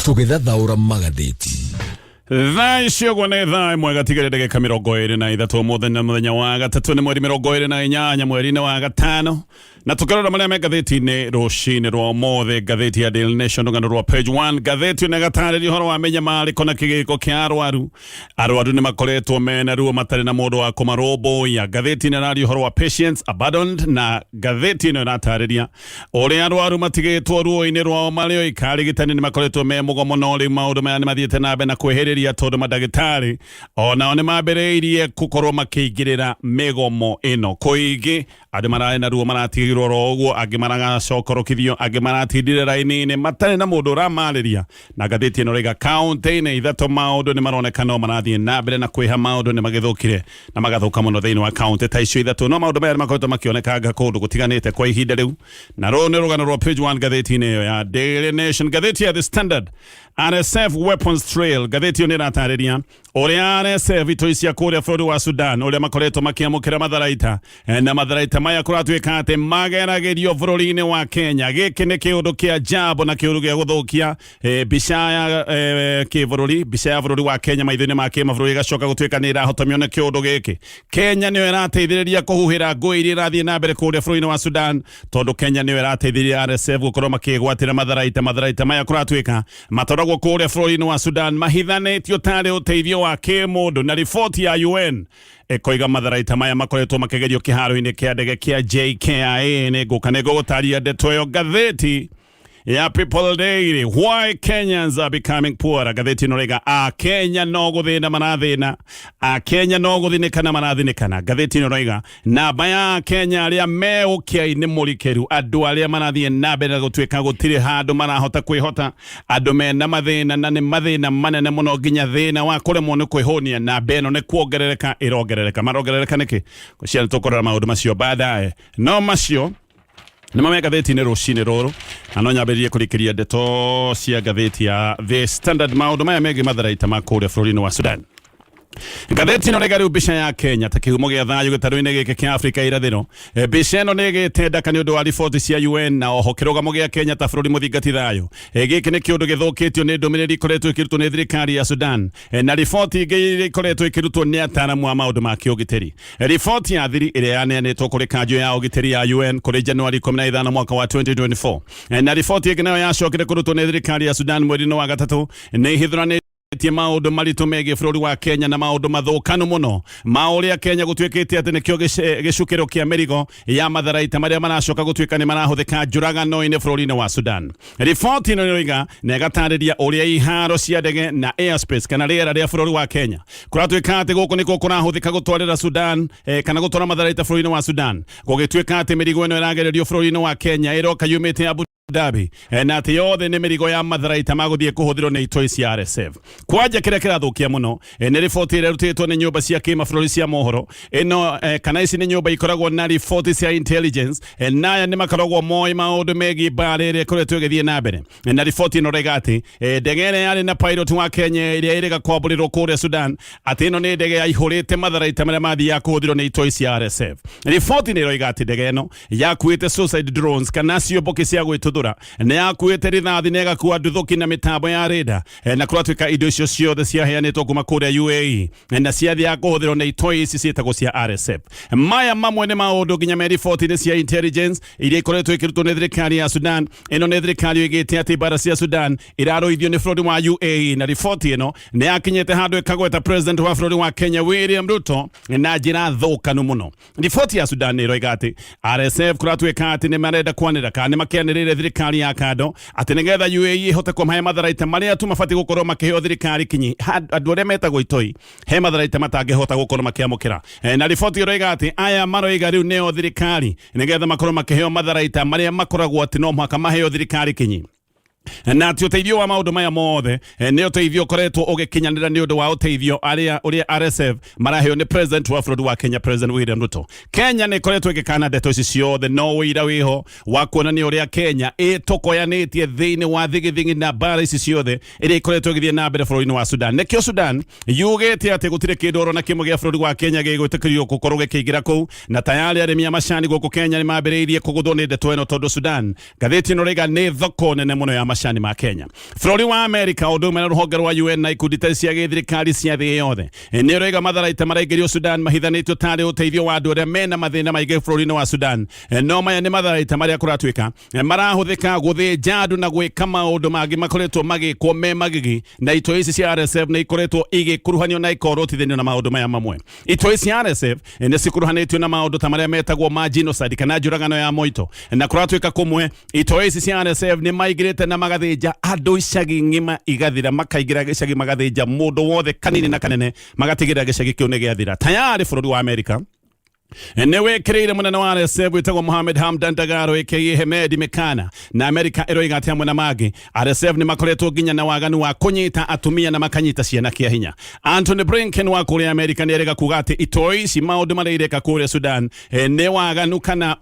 Tũgĩthathaũra magathĩti. Thaa ici ũguo nĩ thaa ĩmwe gatigĩrĩ ndagĩka 23 mũthenya mũthenya wa gatatũ nĩ mweri 28 mweri-inĩ wa gatano, na tũkĩrora marĩa me ngathĩti-inĩ rũcinĩ rwa ũmũthĩ. Ngathĩti ya Daily Nation, rũgano rwa page 1, ngathĩti ĩno ĩgatarĩria ũhoro wa mĩnyamarĩko na kĩgĩko kĩa arwaru. Arwaru nĩ makoretwo mena ruo matarĩ na mũndũ wa kũmarũmbũiya. Ngathĩti ĩno ĩraria ũhoro wa patients abandoned, na ngathĩti ĩno ĩratarĩria ũrĩa arwaru matigĩtwo ruo-inĩ rwao marĩ oika. Arigitani nĩ makoretwo me mũgomo, no rĩu maũndũ maya nĩ mathiĩte na mbere na kwĩhĩrĩria tondũ mandagĩtarĩ onao nĩ mambĩrĩirie gũkorwo makĩingĩrĩra mĩgomo ĩno. Kũingĩ andũ mararĩ na ruo maratigirwo oro ũguo, angĩ maracokorokithio, angĩ maratindire raini-inĩ matarĩ na mũndũ ũramarĩria. Na ngathĩti ĩno rĩga kaunti-inĩ ithatũ maũndũ nĩ maroneka no marathiĩ na mbere na kwĩha, maũndũ nĩ magĩthũkire na magathũka mũno thĩinĩ wa kaunti ta icio ithatũ. No maũndũ maya nĩ makoretwo makĩonekanga kũndũ gũtiganĩte kwa ihinda rĩu, na rũrũ nĩ rũgano rwa page 1 ngathĩti-inĩ ĩyo ya Daily Nation. Ngathĩti ya The Standard, RSF weapons trail, ngathĩti ĩyo nĩ ĩratarĩria ũrĩa RSF itoi cia kũrĩa bũrũri wa Sudan ũrĩa makoretwo makĩamũkĩra matharaita. Na matharaita maya kũratuĩka atĩ mageragĩrio bũrũri-inĩ wa Kenya. Gĩkĩ nĩ kĩũndũ kĩa njambo na kĩũndũ gĩa gũthũkia mbica ya kĩbũrũri, mbica ya bũrũri wa Kenya maitho-inĩ ma kĩmabũrũri ĩgacoka gũtuĩka nĩ ĩrahotomio nĩ kĩũndũ gĩkĩ. Kenya nĩyo ĩrateithĩrĩria kũhuhĩra ngũĩ iria irathiĩ na mbere kũrĩa bũrũri-inĩ wa Sudan, tondũ Kenya nĩyo ĩrateithĩrĩria RSF gũkorwo makĩgwatĩra matharaita. Matharaita maya kũratuĩka matwaragwo kũrĩa bũrũri-inĩ wa Sudan mahithanĩtio tarĩ ũteithio wa kĩmũndũ, na riboti ya UN ĩkoiga matharaita maya makoretwo makĩgerio kĩharo-inĩ kĩa ndege kĩa JKIA. Nĩ ngũka nĩ ngũgũtaria ndeto ĩyo. Ngathĩti ya People Daily, why Kenyans are becoming poorer. Ngathĩti ĩno rĩga Akenya no gũthĩna marathĩna, Akenya no gũthinĩkana marathinĩkana. Ngathĩti ĩno rĩga namba ya Akenya arĩa me ũkĩa-inĩ mũrikĩru, andũ arĩa marathiĩ na mbere na gũtuĩka gũtirĩ handũ marahota kwĩhota, andũ mena mathĩna na nĩ mathĩna manene mũno, nginya thĩna wa kũremwo nĩ kwĩhũnia. Namba ĩno nĩ kuongerereka ĩrongerereka. Marongerereka nĩkĩ? Ciana tũkũrora maũndũ macio baadaye, no macio nĩ mame ngathĩti-inĩ rũcinĩ rũrũ, na no nyambĩrĩrie kũrĩkĩria ndeto cia ngathĩti ya The Standard, maũndũ maya megiĩ matharaita ma kũrĩa bũrũri-inĩ wa Sudan. Ngathĩti ĩno rĩga rĩu mbica ya Kenya ta kĩhumo gĩa thayũ gĩtarũ-inĩ gĩkĩ kĩa Afrika irathĩro. Mbica ĩno nĩ ĩgĩte ndaka nĩ ũndũ wa riboti cia UN na oho kĩrũgamo gĩa Kenya ta bũrũri mũthingati thayũ. Gĩkĩ nĩ kĩũndũ gĩthũkĩtio nĩ ndũmĩrĩri ikoretwo ĩkĩrutwo nĩ thirikari ya Sudan na riboti ingĩ iria ikoretwo ĩkĩrutwo nĩ ataaramu a maũndũ ma kĩũgitĩri. Riboti ya thiri ĩrĩa yaneanĩtwo kũrĩ kanjũ ya ũgitĩri ya UN kũrĩ Januari 15 mwaka wa 2024 na riboti ĩngĩ nayo yacokire kũrutwo nĩ thirikari ya Sudan mweri-inĩ wa gatatũ nĩ ihithũranĩtie maũndũ maritũ megiĩ bũrũri wa Kenya na maũndũ mathũkanu mũno ma ũrĩa Kenya gũtuĩkĩte atĩ nĩkĩo gĩcukĩro kĩa mĩrigo ya matharaita marĩa maracoka gũtuĩka nĩ marahũthĩka njũragano-inĩ bũrũri-inĩ wa Sudan. Riboti ĩno ĩroiga na ĩgatarĩria ũrĩa iharo cia ndege na airspace kana rĩera rĩa bũrũri wa Kenya kũratuĩka atĩ gũkũ nĩkuo kũrahũthĩka gũtwarĩra Sudan kana gũtwara matharaita bũrũri-inĩ wa Sudan, gũgĩtuĩka atĩ mĩrigo ĩno ĩragererio bũrũri-inĩ wa Kenya ĩroka yumĩte Abu Dhabi na atĩ yothe nĩ mĩrigo ya matharaita magũthiĩ kũhũthĩrwo nĩ itoi cia RSF. Kwanja kĩrĩa kĩrathũkia mũno nĩ riboti ĩrĩa ĩrutĩtwo nĩ nyũmba cia kĩmabũrũri cia mohoro ĩno, kana ici nĩ nyũmba ikoragwo na riboti cia intelligence, na aya nĩ makoragwo moĩ maũndũ megiĩ mbara ĩrĩa ĩkoretwo ĩgĩthiĩ na mbere. Na riboti ĩno rĩga atĩ ndege ĩrĩa yarĩ na pilot wa Kenya ĩrĩa ĩrĩga kwambũrĩrwo kũrĩa Sudan, atĩ ĩno nĩ ndege yaihũrĩte matharaita marĩa mathiaga kũhũthĩrwo nĩ itoi cia RSF. Riboti nĩ ĩroiga atĩ ndege ĩno yakuĩte suicide drones kana ciũmbũki cia gwĩtuthũra, nĩ yakuĩte rithathi na ĩgakua nduthũki na mĩtambo ya radar, na kũratuĩka indo icio ciothe ciaheanĩtwo kuma kũrĩa UAE na ciathiaga kũhũthĩrwo nĩ itoi ici ciĩtagwo cia RSF. Maya mamwe nĩ maũndũ nginya me riboti-inĩ cia intelligence iria ikoretwo ikĩrutwo nĩ thirikari ya Sudan. Ĩno nĩ thirikari yoigĩte atĩ mbara cia Sudan irarũithio nĩ bũrũri wa UAE, na riboti ĩno nĩ yakinyĩte handũ ĩkagweta president wa bũrũri wa Kenya William Ruto na njĩra thũkanu mũno. Riboti ya Sudan nĩ ĩroiga atĩ RSF kũratuĩka atĩ nĩ marenda kwanĩrĩra kana nĩ makĩanĩrĩire thirikari ya kando atĩ nĩgetha UAE ĩhote kũmahe matharaita marĩa tu mabatiĩ gũkorwo makĩheo thirikari kinyi. Andũ arĩa metagwo itoi he matharaita matangĩhota gũkorwo makĩamũkĩra. Na riboti ĩroiga atĩ aya maroiga rĩu nĩo thirikari nĩgetha makorwo makĩheo matharaita marĩa makoragwo atĩ no mũhaka maheo thirikari kinyi, na atĩ ũteithio wa maũndũ maya mothe nĩ ũteithio ũkoretwo ũgĩkinyanĩra nĩ ũndũ wa ũteithio arĩa ũrĩa RSF maraheo nĩ president wa bũrũri wa Kenya, President William Ruto. Kenya nĩ ĩkoretwo ĩgĩkana ndeto ici ciothe, no ũira wĩho wa kuonania ũrĩa Kenya ĩtokoyanĩtie thĩinĩ wa thigithigi na mbara ici ciothe ĩrĩa ikoretwo ĩgĩthiĩ na mbere bũrũri-inĩ wa Sudan. Nĩkĩo Sudan yugĩte atĩ gũtirĩ kĩndũ oro na kĩmwe gĩa bũrũri wa Kenya gĩgwĩtĩkĩrio gũkorwo gĩkĩingĩra kũu, na tayarĩ arĩmi a macani gũkũ Kenya nĩ mambĩrĩirie kũgũthwo nĩ ndeto ĩno tondũ Sudan, ngathĩti ĩno rĩga, nĩ thoko nene mũno ya macani ma Kenya. Bũrũri wa Amerika ũndũ ũmwe na rũhonge rwa UN na ikundi itarĩ cia gĩthirikari cia thĩ yothe nĩ ũroiga matharaita maraingĩrio Sudan mahithanĩtio tarĩ ũteithio wa andũ arĩa mena mathĩna maingĩ bũrũri-inĩ wa Sudan. No maya nĩ matharaita marĩa kũratuĩka marahũthĩka gũthĩnja andũ na gwĩka maũndũ mangĩ makoretwo magĩkwo me magigi, na itoi ici cia RSF nĩ ikoretwo igĩkuruhanio na ikorotithanio na maũndũ maya mamwe. Itoi cia RSF nĩ cikuruhanĩtio na maũndũ ta marĩa metagwo ma genocide kana njũragano ya moito, na kũratuĩka kũmwe itoi ici cia RSF nĩ maingĩrĩte na magathĩnja andũ icagi ng'ima igathira, makaingĩra gĩcagi magathĩnja mũndũ wothe kanini na kanene, magatigĩrĩra gĩcagi kĩu nĩ gĩathira. Tayarĩ bũrũri wa Amerika nĩ wĩkĩrĩire mũnene wa RSF wĩtagwo Mohamed Hamdan Dagalo aka Hemedi Mekana, na Amerika ĩroiga atĩ hamwe na mangĩ RSF nĩ makoretwo nginya na waganu wa kũnyita atumia na makanyita ciana kĩa hinya. Antony Blinken wa kũrĩa Amerika nĩ erĩga kuga atĩ itoi ici maũndũ marĩa ireka kũrĩa Sudan nĩ waganu kana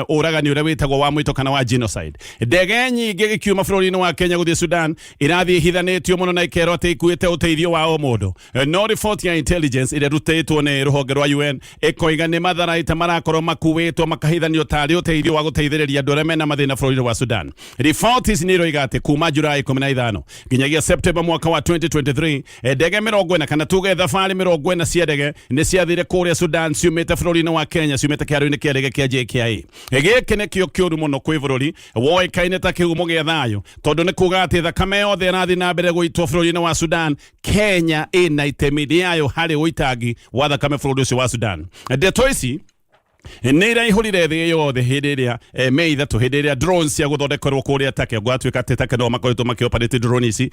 ũragani ũrĩa wĩtagwo wa mwĩto kana wa genocide. Ndege nyingĩ gĩkiuma bũrũri-inĩ wa Kenya gũthiĩ Sudan irathiĩ ihithanĩtio mũno na ikerwo atĩ ikuĩte ũteithio wa o mũndũ, no riboti ya intelligence ĩrĩa ĩrutĩtwo nĩ rũhonge rwa UN ĩkoiga nĩ matharaita marakorwo makuĩtwo makahithanio tarĩ ũteithio wa gũteithĩrĩria andũ arĩa mena mathĩna bũrũri-inĩ wa Sudan. Riboti ici nĩ iroiga atĩ kuma Julai 15 nginyagia Septemba mwaka wa 2023, ndege 40 kana tuge thabarĩ 40 cia ndege nĩ ciathire kũrĩa Sudan ciumĩte bũrũri-inĩ wa Kenya, ciumĩte kĩharo-inĩ kĩa ndege kĩa JKIA. Gĩkĩ nĩkĩo kĩũru mũno kwĩ bũrũri woĩkaine ta kĩhumo gĩa thayũ, tondũ nĩ kuga atĩ thakame yothe ĩrathiĩ na mbere gũitwo bũrũri-inĩ wa Sudan, Kenya ĩna itemi rĩayo harĩ ũitangi wa thakame bũrũri ũcio wa Sudan. Ndeto ici nĩ iraihũrire thĩ yothe hĩndĩ ĩrĩa Mei 3, hĩndĩ ĩrĩa drones cia gũthondekerwo kũrĩa Turkey, gwatuĩka atĩ Turkey no makoretwo makĩoperate drone ici,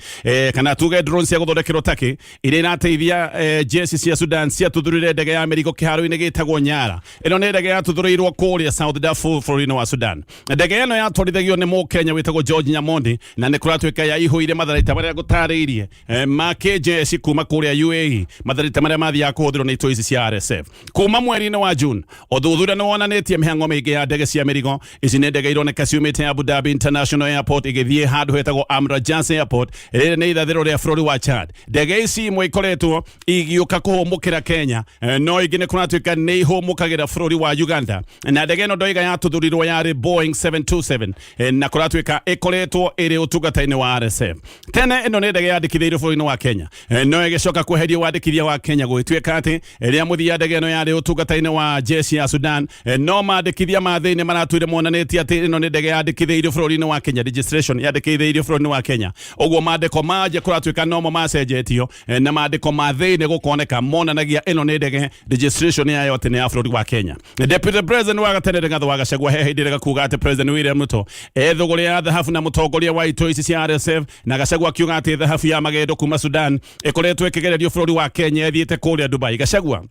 kana tuge drone cia gũthondekerwo Turkey iria irateithia jeshi cia Sudan ciatuthũrire ndege ya mĩrigo kĩharo-inĩ gĩtagwo Nyara. Ĩno nĩ ndege yatuthũrĩirwo kũrĩa South Darfur bũrũri-inĩ wa Sudan. Ndege ĩno yatwarithagio nĩ Mũkenya wĩtagwo George Nyamondi, na nĩ kũratuĩka yaihũire matharaita marĩa ngũtarĩirie ma kĩjeshi kuma kũrĩa UAE, matharaita marĩa mathiaga kũhũthĩrwo nĩ itoi ici cia RSF. Kuma mweri-inĩ wa June, ũthuthuria nĩ wonanĩtie mĩhang'o mĩingĩ ya ndege cia mĩrigo. Ici nĩ ndege ironeka ciumĩte Abu Dhabi International Airport igĩthiĩ handũ hetagwo Amrajas Airport, rĩrĩ nĩ irathĩro rĩa bũrũri wa Chad. Ndege ici imwe ikoretwo igĩũka kũhũmũkĩra Kenya, no ingĩ nĩ kũratuĩka nĩ ihũmũkagĩra bũrũri wa Uganda. Na ndege ĩno ndoiga yatuthũrirwo yarĩ Boeing 727, na kũratuĩka ĩkoretwo ĩrĩ ũtungata-inĩ wa RSF. Tene ĩno nĩ ndege yandĩkithĩirio bũrũri-inĩ wa Kenya, no ĩgĩcoka kweherio wandĩkithia wa Kenya, gũgĩtuĩka atĩ rĩa mũthia ndege ĩno yarĩ ũtungata-inĩ wa jeshi ya Sudan, no mandĩkithia ma thĩinĩ maratuire monanĩtie atĩ ĩno nĩ ndege yandĩkithĩirio bũrũri-inĩ wa Kenya, registration yandĩkithĩirio bũrũri-inĩ wa Kenya. Ũguo mandĩko ma nja kũratuĩka nomo macenjetio, na mandĩko ma thĩinĩ gũkoneka monanagia ĩno nĩ ndege registration yayo atĩ nĩ ya bũrũri wa Kenya. Deputy President wa gatene Rigathi wa Gachagua he hĩndĩ ĩrĩa kuga atĩ President William Ruto ethũgũrĩ ya thahabu na mũtongoria wa itoi ici cia RSF, na Gachagua akiuga atĩ thahabu ya magendo kuma Sudan ĩkoretwo ĩkĩgererio bũrũri wa Kenya ĩthiĩte kũrĩa Dubai. Gachagua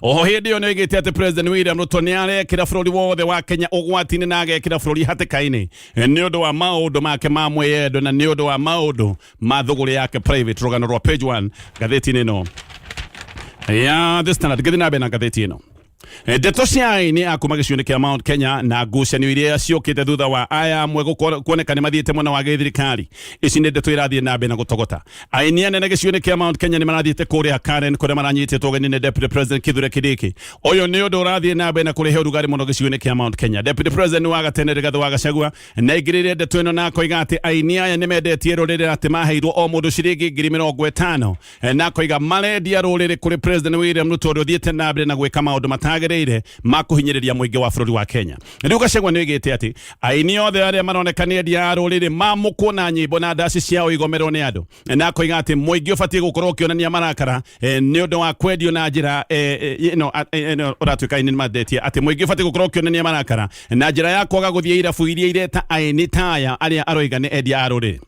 oho hĩndĩ ĩyo nĩoigĩte atĩ President William Ruto nĩ arekĩra bũrũri wothe wa Kenya ũgwati-inĩ na agekĩra bũrũri hatĩka-inĩ nĩ ũndũ wa maũndũ make ma mwĩyendo na nĩ ũndũ wa maũndũ ma thũgũrĩ yake private. Rũgano rwa page 1 ngathĩti-inĩ ĩno ya The Standard. Ngĩthiĩ na mbere na ngathĩti ĩno, ndeto cia aini a kuma gĩcigo-inĩ kĩa Mount Kenya na ngucanio iria ciũkĩte thutha wa aya amwe kuoneka nĩ mathiĩte mwena wa gĩthirikari, ici nĩ ndeto irathiĩ na mbere na gũtogota. Aini anene gĩcigo-inĩ kĩa Mount Kenya nĩ marathiĩte kũrĩa Karen kũrĩa maranyitĩtwo ũgeni nĩ Deputy President Kithure Kindiki. Ũyũ nĩ ũndũ ũrathiĩ na mbere na kũrehe ũrugarĩ mũno gĩcigo-inĩ kĩa Mount Kenya. Deputy President wa gatene Rigathi wa Gachagua nĩ aingĩrĩire ndeto ĩno na akoiga atĩ aini aya nĩ mendetie rũrĩrĩ, atĩ maheirwo o mũndũ ciringi 50,000, na akoiga marendia rũrĩrĩ kũrĩ President William Ruto ũrĩa ũthiĩte na mbere na gwĩka maũndũ matagĩrĩire ma kũhinyĩrĩria mũingĩ wa bũrũri wa Kenya. Rĩu Gachagua nĩ oigĩte atĩ aini othe arĩa maroneka nĩ endia a rũrĩrĩ mamũkwo na nyĩmbo na ndaci ciao igomerwo nĩ andũ, na akoiga atĩ mũingĩ ũbatiĩ gũkorwo ũkĩonania marakara nĩ ũndũ wa kwendio na njĩra ĩno ĩno ũratuĩka aini nĩmandetie, atĩ mũingĩ ũbatiĩ gũkorwo ũkĩonania marakara na njĩra ya kwaga gũthiĩ irabu iria ireta aini ta aya arĩa aroiga nĩ endia a rũrĩrĩ.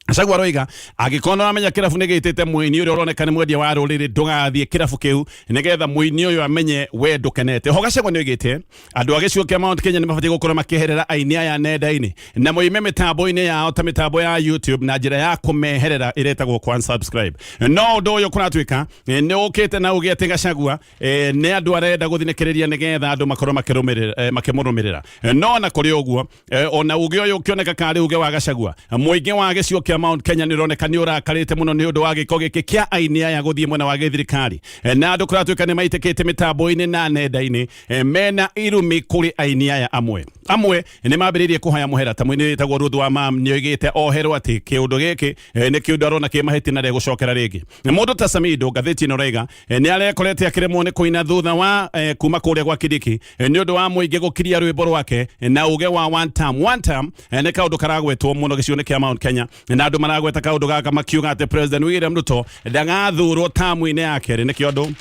Gachagua aroiga angĩkorwo nĩũramenya kĩrabu nĩ gĩtĩte mũini ũrĩa ũroneka nĩ mwendia wa rũrĩrĩ, ndũgathiĩ kĩrabu kĩu nĩgetha mũini ũyũ amenye we ndũkenete. Ho Gachagua nĩ oigĩte andũ a gĩcigo kĩa Mount Kenya nĩ mabatiĩ gũkorwo makĩeherera aini aya nenda-inĩ na moime mĩtambo-inĩ yao ta mĩtambo ya YouTube na njĩra ya kũmeherera ĩretagwo ku unsubscribe. No ũndũ ũyũ kũratuĩka nĩ ũkĩte na uge atĩ Gachagua nĩ andũ arenda gũthinĩkĩrĩria nĩgetha andũ makorwo makĩmũrũmĩrĩra. No ona kũrĩ ũguo, ona uge ũyũ ũkĩoneka karĩ uge wa Gachagua, mũingĩ wa gĩcigo kĩa kĩa Mount Kenya nĩ ũroneka nĩ ũrakarĩte mũno nĩ ũndũ wa gĩko gĩkĩ kĩa aini aya gũthiĩ mwena wa gĩthirikari. Na andũ kũratuĩka nĩ maitĩkĩte mĩtambo-inĩ na nenda-inĩ, mena irumi kũrĩ aini aya amwe. Amwe nĩ mambĩrĩirie kũhoya mũhera ta mũini wĩtagwo Ruth wa Mam nĩ oigĩte oherwo atĩ kĩũndũ gĩkĩ nĩ kĩũndũ arona kĩ mahĩtia na ndegũcokera rĩngĩ. Mũndũ ta Samido ngathĩti ĩno ĩroiga nĩ arekorete akĩremwo nĩ kũina thutha wa kuma kũrĩa gwa Kindiki nĩ ũndũ wa mũingĩ gũkiria rwĩmbo rwake na uge wa one term. One term nĩ kaũndũ karagwetwo mũno gĩcigo-inĩ kĩa Mount Kenya na andũ maragweta kaũndũ gaka makiuga atĩ President William Ruto ndagathurwo tamu-inĩ ya kerĩ. Nĩkĩo andũ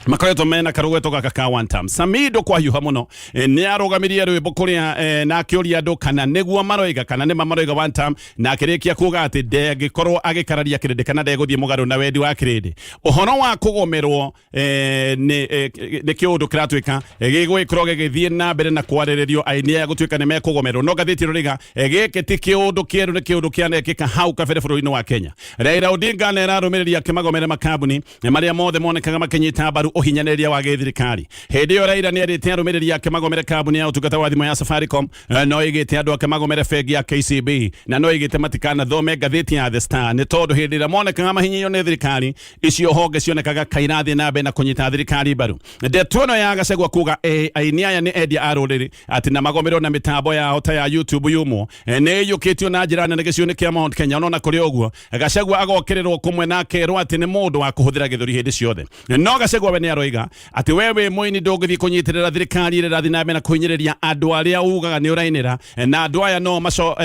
makoretwo mena karũgweto gaka ka one term. Samido kwahiũha mũno nĩ arũgamirie rwĩmbo kũrĩa na akĩũria andũ kana nĩguo maroiga kana nĩma maroiga one term, na akĩrĩkia kuga atĩ ndangĩkorwo agĩkararia kĩrĩndĩ kana ndegũthiĩ mũgarũ na wendi wa kĩrĩndĩ. Ũhoro wa kũgomerwo nĩ kĩũndũ kĩratuĩka gĩgũgĩkorwo gĩgĩthiĩ na mbere na kwarĩrĩrio aini aya gũtuĩka nĩ mekũgomerwo. No ngathĩti ĩno rĩga gĩkĩ ti kĩũndũ kĩerũ, nĩ kĩũndũ kĩanekĩka hau kabere bũrũri-inĩ wa Kenya. Raila Odinga nĩ ararũmĩrĩria akĩmagomere makambuni marĩa mothe monekaga makĩnyita mbaru ũhinyanĩrĩria wa gĩthirikari. Hĩndĩ ĩyo Raila nĩ erĩte arũmĩrĩri ake magomere kambuni ya ũtungata wa thimũ ya Safaricom, no ĩgĩte andũ ake magomere bengi ya KCB, na no ĩgĩte matikanathome ngathĩti ya The Star nĩ tondũ hĩndĩ ĩrĩa monekaga mahinyĩirio nĩ thirikari icio honge cionekaga kairathiĩ na mbere na kũnyita thirikari mbaru. Ndeto ĩno ya Gachagua kuga aini aya nĩ endia a rũrĩrĩ atĩ na magomerwo na mĩtambo yao ta ya YouTube yumwo nĩ ĩiyũkĩtio na njĩra nene gĩcigo-inĩ kĩa Mount Kenya. Ona kũrĩ ũguo Gachagua agokĩrĩrwo kũmwe na akerwo atĩ nĩ mũndũ wa kũhũthĩra gĩthũri hĩndĩ ciothe. No Gachagua we nĩ aroiga atĩ we wĩ mũini ndũngĩthiĩ kũnyitĩrĩra thirikari ĩrĩa ĩrathiĩ na mbere na kũhinyĩrĩria andũ arĩa ugaga nĩ ũrainĩra, na andũ aya no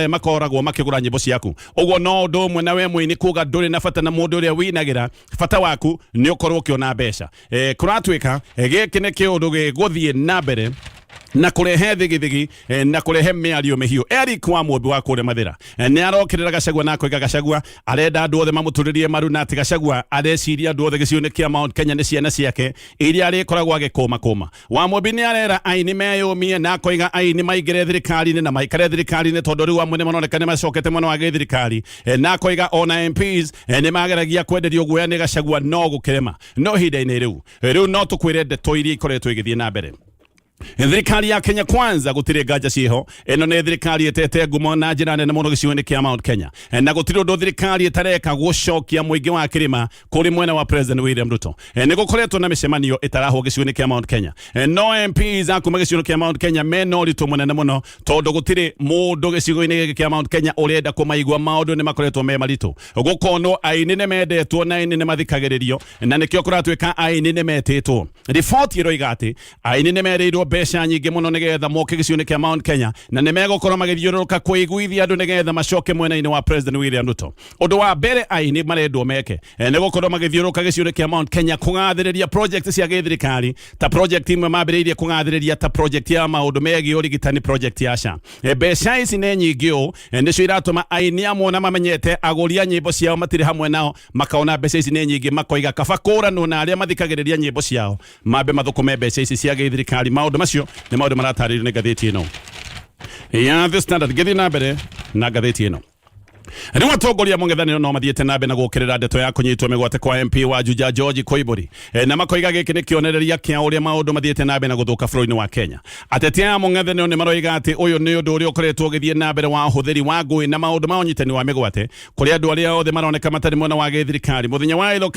makoragwo makĩgũra nyĩmbo ciaku. Ũguo no ũndũ ũmwe na we mũini kuga ndũrĩ na bata na mũndũ ũrĩa winagĩra, bata waku nĩ ũkorwo ũkĩona mbeca. Kũratuĩka gĩkĩ nĩ kĩũndũ gĩgũthiĩ na mbere na kũrehe thigithigi na kũrehe mĩario mĩhiũ. Eric wa Mũmbi wa kũrĩa Mathĩra nĩ arokĩrĩra Gachagua na akoiga Gachagua arenda andũ othe mamũtũrĩrie maru, na atĩ Gachagua areciria andũ othe gĩcigo-inĩ kĩa Mount Kenya nĩ ciana ciake iria arĩkoragwo agĩkũma kũma. Wa Mũmbi nĩ arera aini meyũmie na akoiga aini maingĩre thirikari-inĩ na maikare thirikari-inĩ tondũ rĩu amwe nĩ maroneka nĩ macokete mwena wa gĩthirikari, na akoiga ona MPs nĩ mageragia kwenderio guoya nĩ Gachagua no gũkĩrema. No ihinda-inĩ rĩu rĩu no tũkwĩre ndeto iria ikoretwo igĩthiĩ na mbere. Thirikari ya Kenya Kwanza gũtirĩ nganja ciĩho. Ĩno nĩ thirikari ĩtete ngumo na njĩra nene mũno gĩcigo-inĩ kĩa Mount Kenya, na gũtirĩ ũndũ thirikari ĩtareka gũcokia mũingĩ wa kĩrĩma kũrĩ mwena wa President William Ruto. Nĩ gũkoretwo na mĩcemanio ĩtarahwo gĩcigo-inĩ kĩa Mount Kenya, no MPs a kuma gĩcigo kĩa Mount Kenya mena ũritũ mũnene mũno tondũ gũtirĩ mũndũ gĩcigo-inĩ gĩkĩ kĩa Mount Kenya ũrenda kũmaigua. Maũndũ nĩ makoretwo me maritũ, gũkonwo aini nĩ mendetwo na aini nĩ mathikagĩrĩrio, na nĩkĩo kũratuĩka aini nĩ metĩtwo. Riboti ĩroiga atĩ aini nĩ merĩirwo mbeca nyingĩ mũno nĩgetha moke gĩcigo-inĩ kĩa Mount Kenya, na nĩ megũkorwo magĩthiũrũrũka kũiguithia andũ nĩgetha macoke mwena-inĩ wa President William Ruto. Ũndũ wa mbere aini marendwo meke nĩ gũkorwo magĩthiũrũrũka gĩcigo-inĩ kĩa Mount Kenya kũgathĩrĩria project cia gĩthirikari, ta project imwe mambĩrĩirie kũgathĩrĩria ta project ya maũndũ megiĩ ũrigitani, project ya SHA. Mbeca ici nĩ nyingĩ ũũ nĩcio iratũma aini amwe ona mamenyete agũri a nyĩmbo ciao matirĩ hamwe nao, makaona mbeca ici nĩ nyingĩ, makoiga kaba kũranwo na arĩa mathikagĩrĩria nyĩmbo ciao mambe mathũkũme mbeca ici cia gĩthirikari. Maũndũ macio nĩ maũndũ maratarĩrio nĩ ngathĩti ĩno ya The Standard. Ngĩthiĩ na mbere na ngathĩti ĩno, rĩu atongoria mũng'ethanĩro no mathiĩte na mbere na gũkĩrĩra ndeto ya kũnyitwo mĩgwate kwa MP wa Juja George Koimbũri, na makoiga gĩkĩ nĩ kĩonereria kĩa ũrĩa maũndũ mathiĩte na mbere na gũthũka bũrũri-inĩ wa Kenya. Ateti aya mũng'ethanĩro nĩ maroiga atĩ ũyũ nĩ ũndũ ũrĩa ũkoretwo ũgĩthiĩ na mbere wa ũhũthĩri wa ngũĩ na maũndũ ma ũnyitani wa mĩgwate kũrĩ andũ arĩa othe maroneka matarĩ mwena wa gĩthirikari. Mũthenya wa iro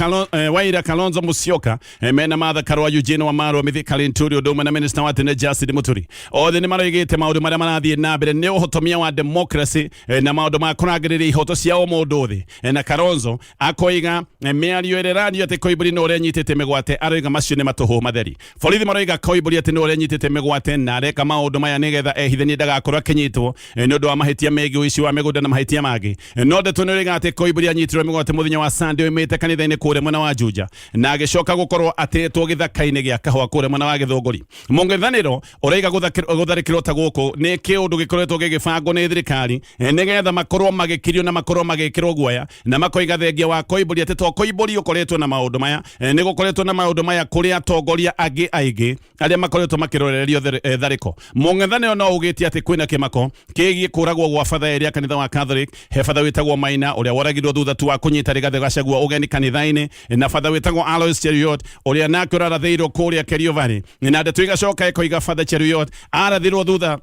wa ira Kalonzo Musyoka mena Martha Karua, Eugene Wamalwa, Mithika Linturi ũndũ ũmwe na minista wa tene Justin Muturi othe nĩ maroigĩte maũndũ marĩa marathiĩ na mbere nĩ ũhotomia wa democracy na maũndũ ma kũrangĩrĩria ihoto cia ũmũndũ thĩ. Na Kalonzo akoiga mĩario ĩrĩa ĩrario atĩ Koimbũri nĩ ũrĩa anyitĩte mĩgwate, aroiga macio nĩ matũhũ matheri. Borithi maroiga Koimbũri atĩ nĩ ũrĩa anyitĩte mĩgwate na areka maũndũ maya nĩgetha ehithanie ndagakorwo akĩnyitwo nĩ ũndũ wa mahĩtia megiĩ ũici wa mĩgũnda na mahĩtia mangĩ. No ndeto nĩ ĩroiga atĩ Koimbũri anyitirwo mĩgwate mũthenya wa Sunday oimĩte kanitha-inĩ kũrĩa mwena wa Juja na agĩcoka gũkorwo atetwo gĩthaka-inĩ gĩa kahũa kũrĩa mwena wa Gĩthũngũri. Mũng'ethanĩro ũraiga gũtharĩkĩrwo ta gũkũ nĩ kĩũndũ gĩkoretwo gĩgĩbangwo nĩ thirikari nĩgetha makorwo magĩkirio na makorwo magĩkĩrwo guoya, na makoiga thengia wa Koimbũri atĩ to Koimbũri ũkoretwo na maũndũ maya, nĩ gũkoretwo na maũndũ maya kũrĩ atongoria angĩ aingĩ arĩa makoretwo makĩrorererio tharĩko. Mũng'ethanĩro no ugĩte atĩ kwĩna kĩmako kĩgiĩ kũragwo gwa batha ĩrĩa kanitha wa Catholic. He batha wĩtagwo Maina ũrĩa woragirwo thutha tu wa kũnyita Rigathĩ Gachagua ũgeni kanitha-inĩ, na batha wĩtagwo Alois Cheruiyot ũrĩa nake ũrarathĩirwo kũrĩa Kerio Valley, na ndeto igacoka ĩkoiga batha Cheruiyot arathirwo thutha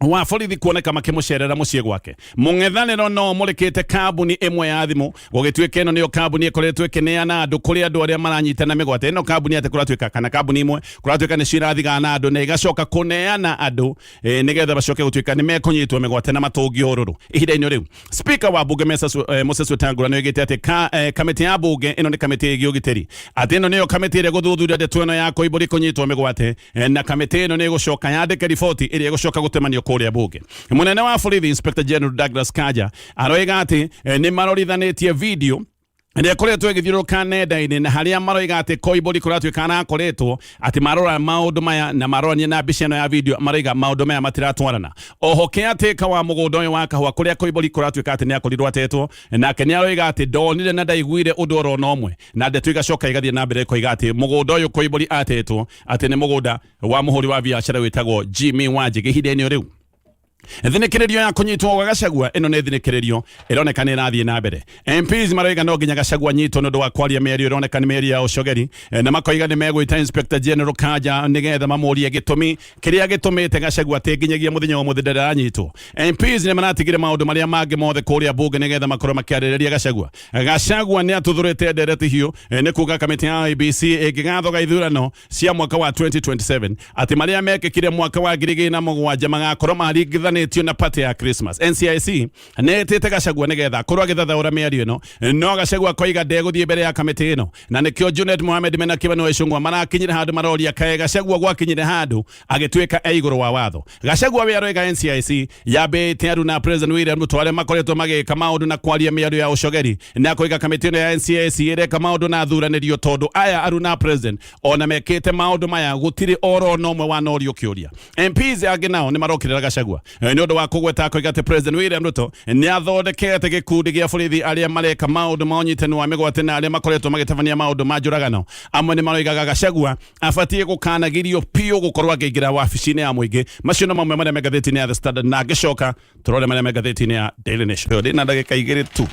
Wa borithi kuoneka makĩmũcerera mũciĩ gwake. Mũng'ethanĩro no mũrĩkĩte kambuni ĩmwe ya thimũ, gũgĩtuĩka ĩno nĩyo kambuni ĩkoretwo ĩkĩneana andũ kũrĩ andũ arĩa maranyitana mĩgwate. Ĩno kambuni atĩ kũratuĩka kana kambuni imwe kũratuĩka nĩcio irathigana na andũ na igacoka kũneana andũ nĩgetha macoke gũtuĩka nĩ mekũnyitwo mĩgwate na matũngio ũrũrũ. Ihinda-inĩ rĩu, Speaker wa bunge Moses Wetangula nĩ oigĩte atĩ kamĩtĩ ya bunge ĩno nĩ kamĩtĩ ĩgiĩ ũgitĩri, atĩ ĩno nĩyo kamĩtĩ ĩrĩa ĩgũthuthuria ndeto ĩno ya Koimbũri kũnyitwo mĩgwate, na kamĩtĩ ĩno nĩ ĩgũcoka yandĩke riboti ĩrĩa ĩgũcoka gũtemanio kũrĩa bunge. Mũnene wa borithi Inspector General Douglas Kanja aroiga atĩ nĩ marorithanĩtie video ĩrĩa ĩkoretwo ĩgĩthiũrũrũka nenda-inĩ na harĩa maroiga atĩ Koimbũri kũratuĩka arakoretwo atĩ marora maũndũ maya na marorania na mbica ĩno ya video, maroiga maũndũ maya matiratwarana. Oho caretaker wa mũgũnda ũyũ wa kahũa kũrĩa Koimbũri kũratuĩka atĩ nĩ akorirwo atetwo, nake nĩ aroiga atĩ ndonire na ndaiguire ũndũ oro na ũmwe, na ndeto igacoka igathiĩ na mbere ikoiga atĩ mũgũnda ũyũ Koimbũri atetwo atĩ nĩ mũgũnda wa mũhũri wa biacara wĩtagwo Jimmy Wanjigi. Ihinda-inĩ rĩu, thinĩkĩrĩrio ya kũnyitwo gwa Gachagua, ĩno nĩ thinĩkĩrĩrio ĩroneka nĩ ĩrathiĩ na mbere. MPs maroiga no nginya Gachagua anyitwo nĩ ũndũ wa kwaria mĩario ĩroneka nĩ mĩario ya ũcogeri, na makoiga nĩ megwĩta Inspector General Kanja nĩgetha mamũrie gĩtũmi kĩrĩa gĩtũmĩte Gachagua atĩ nginyagia mũthenya wa ũmũthĩ ndarĩ aranyitwo. MPs nĩ maratigire maũndũ marĩa mangĩ mothe kũrĩa bunge nĩgetha makorwo makĩarĩrĩria Gachagua. Gachagua nĩ atuthũrĩte ndereti hiũ, nĩ kuga kamĩtĩ ya IEBC ĩngĩgathoga ithurano cia mwaka wa 2027 atĩ marĩa mekĩkire mwaka wa 2007 magakorwo maringithanĩtio na party ya Christmas. NCIC nĩ ĩtĩte Gachagua nĩgetha akorwo agĩthathaũra mĩario ĩno, no Gachagua koiga ndegũthiĩ mbere ya kamĩtĩ ĩno, na nĩkĩo Junet Mohamed mena Kĩmani wa Ichung'wa marakinyire handũ maroria kaĩ Gachagua gwakinyire handũ agĩtuĩka e igũrũ wa watho. Gachagua we aroiga NCIC yambĩte aruna President William Ruto arĩa makoretwo magĩka maũndũ na kwaria mĩario ya ũcogeri, na akoiga kamĩtĩ ĩno ya NCIC ĩreka maũndũ na thuranĩrio tondũ aya aruna President ona mekĩte maũndũ maya gũtirĩ oro na ũmwe wanorio kĩũria. MPs angĩ nao nĩ marokĩrĩra Gachagua nĩ ũndũ wa kũgweta akoiga atĩ President William Ruto nĩ athondekete gĩkundi gĩa borithi arĩa mareka maũndũ ma ũnyitani wa mĩgwate na arĩa makoretwo magĩtabania maũndũ ma njũragano. Amwe nĩ maroigaga Gachagua abatiĩ gũkanagirio biũ gũkorwo akĩingĩra wabici-inĩ ya mũingĩ. Macio no mamwe marĩa me ngathĩti-inĩ ya The Standard, na ngĩcoka tũrore marĩa me ngathĩti-inĩ ya Daily Nation. Ndĩ na ndagĩka 2 tu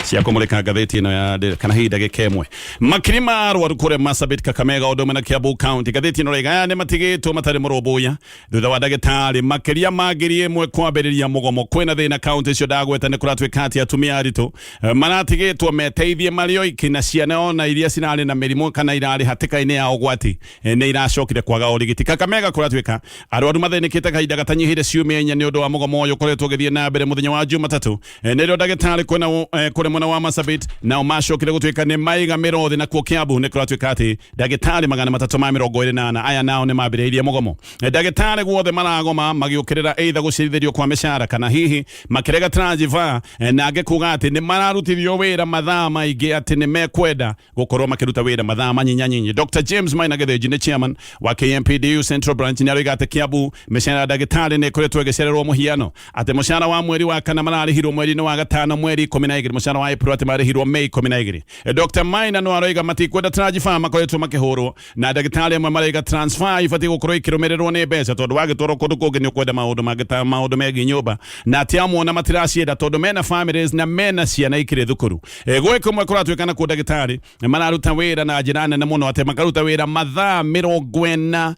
cia kũmũrĩka ngathĩti ĩno ya Daily, kana hihi ndagĩka 1. Makiri ma arwaru kũrĩa Marsabit, Kakamega, ũndũ ũmwe na Kiambu County. Ngathĩti ĩno raiga aya nĩ matigĩtwo matarĩ mũrũmbũiya thutha wa ndagĩtarĩ makĩria ma 1000 kwambĩrĩria mũgomo. Kwĩna thĩna kaunti icio ndagweta, nĩ kũratuĩka atĩ atumia aritũ maratigĩtwo meteithie marĩ oiki, na ciana ona iria cirarĩ na mĩrimũ kana irarĩ hatĩka-inĩ ya ũgwati nĩ iracokire kwaga ũrigiti. Kakamega kũratuĩka arwaru mathĩnĩkĩte kahinda gatanyihĩire ciumia 4 nĩ ũndũ wa mũgomo ũyũ ũkoretwo ũgĩthiĩ na mbere. Mũthenya wa Jumatatũ nĩrĩo ndagĩtarĩ kũrĩa mwena wa Marsabit nao macokire gũtuĩka nĩ maiga mĩrothi, nakuo Kiambu nĩ kũratuĩka atĩ ndagĩtarĩ 324 aya nao nĩ mambĩrĩirie mũgomo. Ndagĩtarĩ guothe maragoma magĩũkĩrĩra either gũcerithĩrio kwa mĩcara kana hihi makĩrega transfer, na angĩ kuga atĩ nĩ mararutithio wĩra mathaa maingĩ, atĩ nĩ mekwenda gũkorwo makĩruta wĩra mathaa manyinyanyinyi. Dr James Maina Gĩthĩnji nĩ chairman wa KMPDU Central Branch, nĩ aroiga atĩ Kiambu mĩcara ya ndagĩtarĩ nĩ ĩkoretwo ĩgĩcererwo, mũhiano atĩ mũcara wa mweri wa kana mararĩhirwo mweri-inĩ wa gatano mweri 12, mũcara wa April atĩ marĩhirwo Mei 12. Dr Maina no aroiga matikwenda transfer, makoretwo makĩhũrwo na ndagĩtarĩ amwe maraiga transfer ibatiĩ gũkorwo ikĩrũmĩrĩrwo nĩ mbeca, tondũ wagĩtwarwo kũndũ kũngĩ nĩ ũkwenda maũndũ mangĩ ta maũndũ megiĩ nyũmba, na atĩ amwe ona matiracienda tondũ mena families na mena ciana ikĩrĩ thukuru. Gwĩ kũmwe kũratuĩka nakuo ndagĩtarĩ mararuta wĩra na njĩra nene mũno, atĩ makaruta wĩra mathaa 40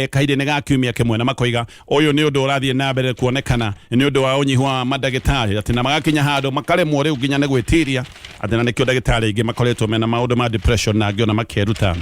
kahinda-inĩ ga kiumia kĩmwe, na makoiga ũyũ nĩ ũndũ ũrathiĩ na mbere kuonekana nĩ ũndũ wa ũnyihu wa mandagĩtarĩ, atĩ na magakinya handũ makaremwo rĩu nginya nĩ gwĩtiria, atĩ na nĩkĩo ndagĩtarĩ aingĩ makoretwo mena maũndũ ma depression na angĩ ona makeruta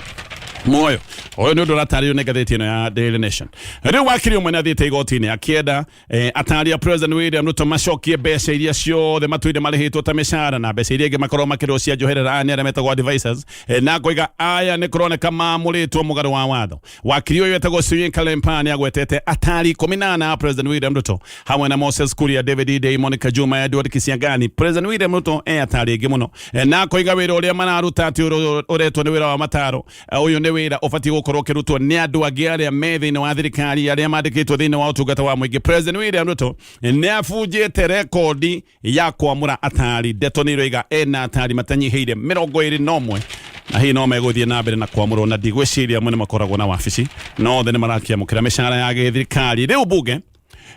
muoyo. Ũyũ nĩ ũndũ ũratarĩrio nĩ ngathĩti ĩno ya Daily Nation. Rĩu wakiri ũmwe nĩ athiĩte igoti-inĩ akĩenda atari a President William Ruto macokie mbeca iria ciothe matũire marĩhĩtwo ta mĩcara na mbeca iria ingĩ makorwo makĩrwo cia njoherera. Aya nĩ arĩa metagwo advisors, na akoiga aya nĩ kũroneka mamũrĩtwo mũgarũ wa watho. Wakiri ũyũ etagwo Suyinka Lempa nĩ agwetete atari 18 a President William Ruto hamwe na Moses Kuria, David Idei, Monica Juma, Edward Kisiangani. President William Ruto e atari aingĩ mũno, na akoiga wĩra ũrĩa mararuta atĩ ũretwo nĩ wĩra wa mataro. Ũyũ nĩ wĩra ũbatiĩ gũkorwo ũkĩrutwo nĩ andũ angĩ arĩa me thĩinĩ wa thirikari, arĩa mandĩkĩtwo thĩinĩ wa ũtungata wa mũingĩ. President William Ruto nĩ abunjĩte rekondi ya kwamũra atari. Ndeto nĩ iroiga ena atari matanyihĩire 21, na hihi no megũthiĩ na mbere na kwamũrwo, na ndigwĩciria amwe nĩ makoragwo na wabici, no othe nĩ marakĩamũkĩra mĩcara ya gĩthirikari. Rĩu bunge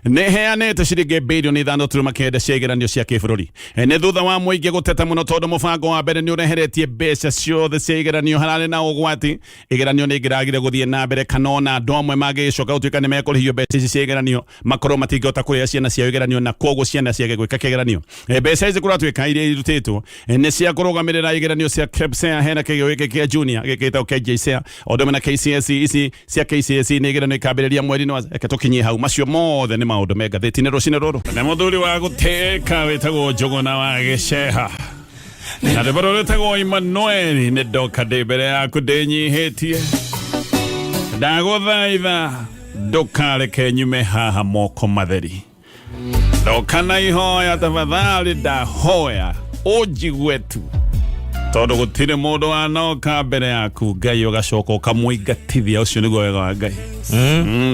Nĩ heanĩte ciringi birioni 5.9 cia igeranio cia kĩbũrũri. Nĩ thutha wa mũingĩ gũteta mũno tondũ mũbango wa mbere nĩ ũreheretie mbeca ciothe cia igeranio hararĩ na ũgwati. Igeranio nĩ ingĩragire gũthiĩ na mbere kana ona andũ amwe mangĩgĩcoka gũtuĩka nĩ mekũrĩhio mbeca ici cia igeranio makorwo matingĩhota kũrĩha ciana ciao igeranio na kwoguo ciana ciage gwĩka kĩgeranio. Mbeca ici kũratuĩka iria irutĩtwo nĩ cia kũrũgamĩrĩra igeranio cia KPSEA hena kĩgeo gĩkĩ kĩa junior gĩkĩtagwo KJSEA o ũndũ ũmwe na KCSE. Ici cia KCSE nĩ igeranio ikambĩrĩria mweri-inĩ wa reke tũkinyie hau. Macio mothe nĩ maũndũ me ngathĩti-inĩ rũcinĩ rũrũ. Na mũthuri wa gũtĩĩka wĩtagwo Njũgũna wa Gĩceha na rwĩmbo rũrũ rwĩtagwo Emmanuel. Nĩ ndoka ndĩ mbere yaku ndĩnyihĩtie, ndagũthaitha ndũkareke nyume haha moko matheri. Ndoka na ihoya tafadhali, ndahoya ũnjigue tu tondũ gũtirĩ mũndũ wanoka mbere yaku Ngai ũgacoka ũkamũingatithia. Ũcio nĩguo wega wa Ngai.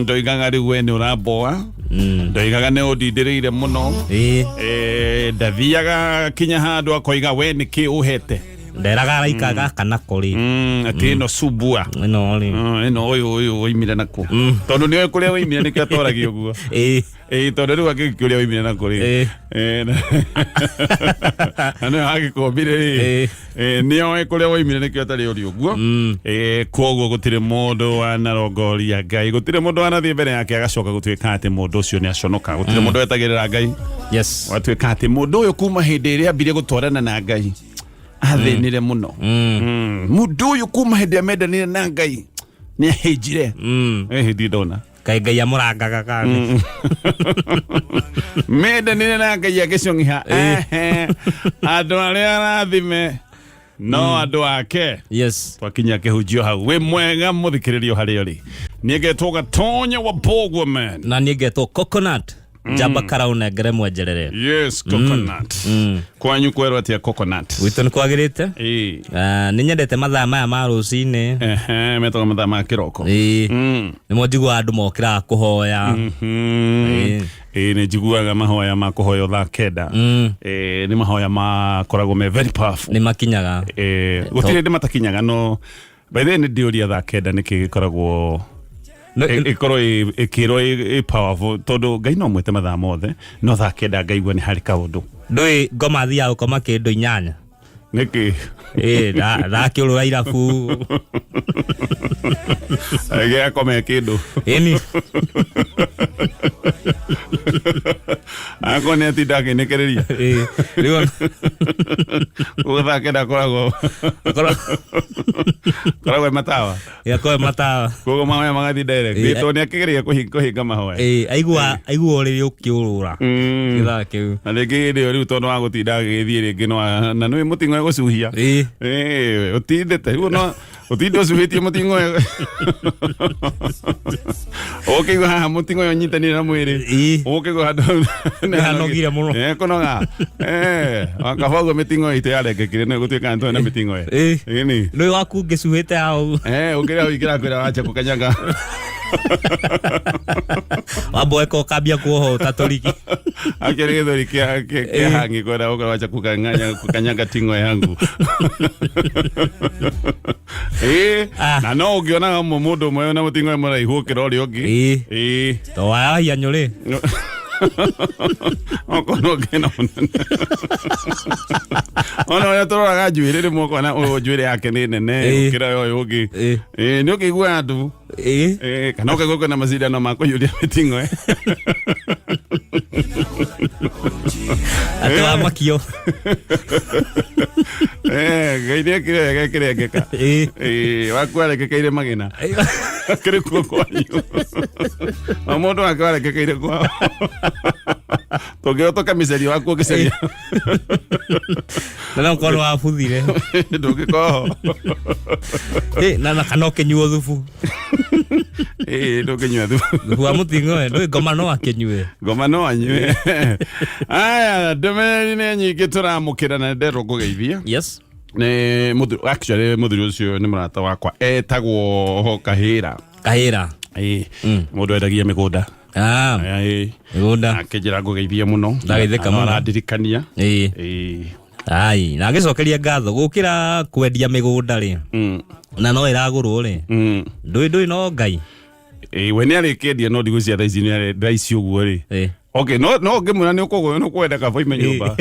Ndoigaga rĩu we nĩ ũramboa, ndoigaga nĩ ũndindĩrĩire mũno. Ndathiaga kinya handũ akoiga we nĩ kĩ ũhete. Nderaga araika gaka nako rĩ. Atĩ ĩno subua. Ĩno rĩ. Ĩno ũyũ ũyũ woimire nakũ, tondũ nĩoĩ kũrĩa woimire nĩkĩo atoragia ũguo. Ĩĩ, tondũ rĩu angĩkĩũria woimire nakũ rĩ, na nĩwe agĩkombire rĩ, nĩoĩ kũrĩa woimire nĩkĩo atarĩ ũri ũguo. Kwoguo gũtirĩ mũndũ wanarongoria Ngai, gũtirĩ mũndũ wanathiĩ mbere yake agacoka gũtuĩka atĩ mũndũ ũcio nĩ aconoka. Gũtirĩ mũndũ wetagĩrĩra Ngai watuĩka atĩ mũndũ ũyũ kuma hĩndĩ ĩrĩa ambire gũtwarana na Ngai athĩnire mũno. Mũndũ ũyũ kuma hĩndĩ ĩrĩa mendanire na Ngai nĩ ahĩnjire. Hĩndĩ ndona Kaĩ Ngai amũrangaga kana? Mendanire na Ngai agĩcong'iha. Ehe, andũ arĩa arathime no andũ ake. Twakinya kĩhunjio hau. Wĩ mwega mũthikĩrĩrio harĩa ũrĩ. Niĩ ngetwo Gatonya wa Bogwa man. Na niĩ ngetwo Coconut njamba karaunengere mwenjerere. Yes, Coconut. Kwanyu kwerwo atĩa, Coconut? Gwitũ nĩ kwagĩrĩte. Ah, nĩ nyendete mathaa maya ma rũcinĩ. Ehe, metagwo mathaa ma kĩroko. Ĩĩ. Nĩmo njiguaga andũ mokĩraga kũhoya. Ĩĩ, nĩ njiguaga mahoya ma kũhoywo thaa 9. Ĩĩ, nĩ mahoya makoragwo me very powerful. Nĩ makinyaga. Ĩĩ, gũtirĩ hĩndĩ matakinyaga, no by the way nĩ ndĩũria thaa 9 nĩkĩ gĩkoragwo ĩkorwo ĩkĩrwo ĩ powerful, tondũ Ngai no mwĩte mathaa mothe, no thaa 9 ngaigua nĩ harĩ kaũndũ. Ndũĩ ngoma thiaga gũkoma kĩndũ 8. Nĩkĩ? Ĩĩ, ndakĩũrũra irabu. Gĩakome kĩndũ. Ĩni. Akorwo nĩ atinda akĩnĩkĩrĩria. Ĩĩ, rĩu ũguo thaa 9 akoragwo koragwo e matawa. Yakoe matawa. Koguo mahoya magathiĩ direct. Tondũ nĩ akĩgeria kũhinga mahoya. Ĩĩ, aigua aigua ũrĩrĩ ũkĩũrũra gĩthaa kĩu. Na rĩngĩ hĩndĩ ĩyo rĩu tondũ wa gũtinda agĩgĩthiĩ rĩngĩ no na nĩ mũting'oe gũcuhia. Ĩĩ, ũtindĩte rĩu no ũtinde ũcuhĩtie mũting'oe ũkĩigua haha mũting'oe ũnyitanire na mwĩrĩ. Ũkĩigua handũ nĩ hanogire mũno. Kũnoga. Kaba ũguo mĩting'oe itũ yarengekire nĩ gũtuĩka nĩ tũrĩ na mĩting'oe. Ĩni. Nĩ waku ngĩcuhĩte hau. Ũkĩrĩa ũingĩra kwĩra wacha kũkanyaga. Wamba weka ũkambia kuoha ũtatũriki. Akĩrĩ gĩthũri kĩa hangi kwenda ũka wacha kukanganya kukanyaga tingo yangu. Na no ũngĩonaga mũndũ ũmwe na mũting'oe mũraihu ũkĩra ũrĩa ũngĩ. Ĩĩ. To warahia nyũrĩ. Okorwo ũngĩ na mũnene. Ona ũrĩa tũroraga njuĩrĩ rĩmwe ũkona ũyũ njuĩrĩ yake nĩ nene gũkĩra ũyũ ũngĩ. Ĩĩ, nĩ ũkĩigua andũ. Kana ũkaigua kwĩna macindano ma kũiyũria mĩting'oe. Atĩ wamakio. Ngai nĩ ekire wega ĩkĩrengeka. Waku arengekeire magĩna. Kĩrĩ kuo kwanyu. O mũndũ wake warengekeire kwao. Tũngĩrwo tũkamiceria waku ũngĩceria. Na no korwo wabuthire. Ndũngĩkorwo ho. Na kana ũkĩnyuo thubu. Ĩĩ, ndũngĩnyua thubu. Thubu wa mũting'oe ndũĩ ngoma no akĩnyue. Ngoma no anyue. Aya, ndũmĩrĩri nĩ nyingĩ tũramũkĩra na nderwo ngũgeithia. Nĩ mũthuri, actually mũthuri ũcio nĩ mũrata wakwa etagwo Kahĩra. Kahĩra. Ĩĩ, mũndũ endagia mĩgũnda. Ĩĩ. Mĩgũnda. Akĩnjĩra ngũgeithie mũno. Ndageithĩka Na mũno. arandirikania. Ĩĩ. Ai, na ngĩcokeria ngatho gũkĩra kwendia mĩgũnda rĩ. Na no ĩragũrwo rĩ. Ndũĩ no Ngai. Ĩĩ, we nĩ arĩkĩendia no ndigũ cia thaa ici nĩ thaa ici ũguo rĩ. Okay, no ngĩmwĩra nĩ ũkũgũra nĩ ũkwenda kaba ime nyũmba.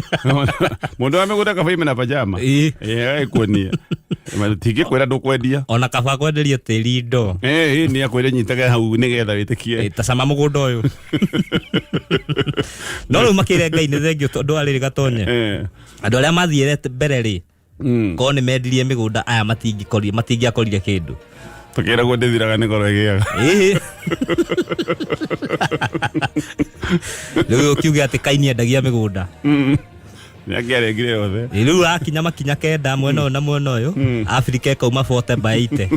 Mũndũ wa mĩgũnda kaba ime na pajama. Ĩĩ, agĩkuonia. Tingĩkwĩra ndũkwendia. Ona kaba kwenderia tĩri indo. Ĩĩ, nĩ akwĩre nyitage hau nĩgetha wĩtĩkie. Ta cama mũgũnda ũyũ. No rĩu makĩre Ngai nĩ thengio tondũ wa rĩrĩ gatonye. Andũ arĩa mathiĩre mbere rĩ, korwo nĩ mendirie mĩgũnda aya matingĩkorire matingĩakorire kĩndũ. Tũkĩragwo ndĩthiraga nĩ goro ĩgĩaga. Ĩĩ. Rĩu ũkiuge atĩ Kaini endagia mĩgũnda. Nĩ angĩarengire yothe. Ĩ, rĩu akinya makinya kenda mwena ũyũ na mwena ũyũ, Afrika ĩkauma 40 by 80.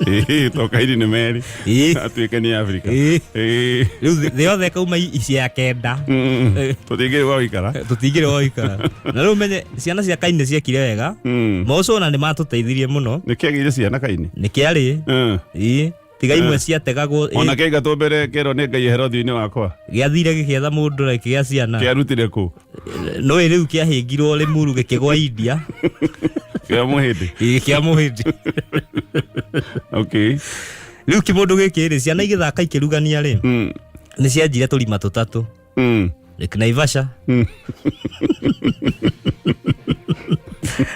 Ĩĩ, to Kaini nĩ merĩ. Atuĩke nĩ Afrika. Rĩu thĩ yothe ĩkauma icia kenda. Tũtingĩrĩ gwa gũikara. Tũtingĩrĩ gwa gũikara. Na rĩu menye ciana cia Kaini nĩ ciekire wega. Mauco ona nĩ matũteithirie mũno. Nĩ kĩagĩire ciana Kaini? Nĩ kĩarĩ. Ĩĩ. Tiga imwe ciategagwo. Ona kĩaingatwo mbere kĩerwo nĩ Ngai ehera ũthiũ-inĩ wakwa. Gĩathire gĩkĩetha mũndũ na gĩkĩgĩa ciana. Kĩarutire kũ? Nũĩ rĩu kĩahĩngirwo Limuru gĩkĩgwa India. Kĩa mũhĩndĩ. Ĩĩ, kĩa mũhĩndĩ. Okay. Rĩu kĩmũndũ gĩkĩ rĩ, ciana igĩthaka ikĩrugania rĩ, nĩ cianjire tũrima tũtatũ. Lake Naivasha.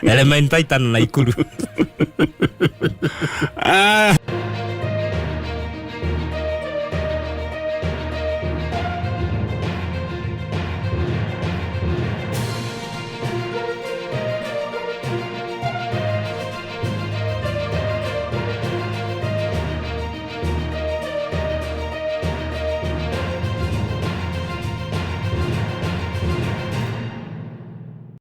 Elementaita na Nakuru. Ah.